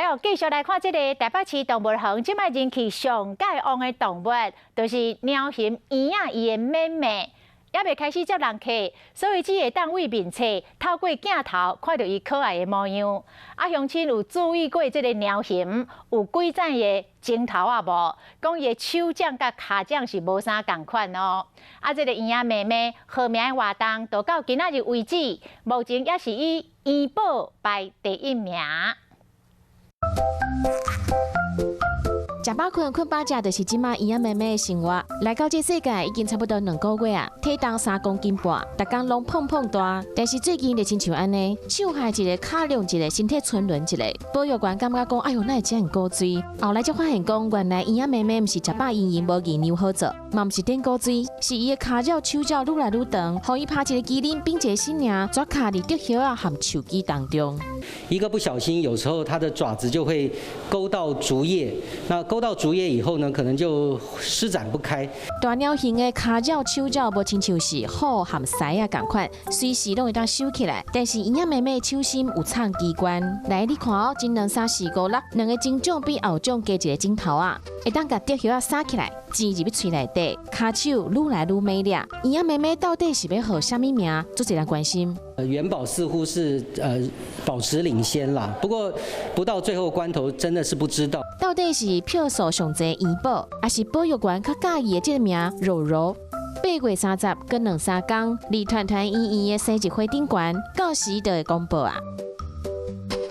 了，繼續來看這个台北市動物園，這擺人氣上蓋旺的動物，就是貓熊圓仔伊的妹妹，猶未開始接人客，所以只會當對面冊透過鏡頭看著伊可愛的模樣。啊，鄉親有注意過這个貓熊有幾指的指頭仔無？講伊的手掌佮跤掌是無啥仝款哦。啊，這个圓仔妹妹號名的活動，到到今仔日為止，目前也是以圓寶排第一名。食飽睏，睏飽食，就是這馬圓仔妹妹的生活。來到這世界已經差不多2個月啊，體重3公斤半，逐工攏胖胖大。但是最近就親像按呢，手害一个，跤弄一个，身體伸輪一个。保育員感覺講，哎喲，哪會遮爾古錐？後來才發現講，原來圓仔妹妹毋是食飽閒閒無營養好做，嘛毋是典古錐，是伊的跤爪手爪愈來愈長，予伊拍一个機輪，變一个身爾，煞卡佇竹葉仔和樹枝當中。一個不小心，有時候它的爪子就會勾到竹葉，那勾到竹葉以後呢，可能就施展不開。大貓熊的跤爪、手爪無親像是虎和獅仔仝款，隨時攏會當收起來。但是圓仔妹妹手心有藏機關，來你看哦，前兩三四五六，兩个前掌比後掌加一个指頭仔，會當共竹葉仔撒起來，鑽入去喙內底，跤手愈來愈美麗。圓仔妹妹到底是欲號啥物名？足濟人關心。元寶似乎是保持領先啦，不過不到最後關頭，真的是不知道。到底是票數上濟元寶，抑是保育員較佮意的這个名柔柔？8月30，閣兩三工，離團團圓圓的生日會頂懸，到時就會公布啊。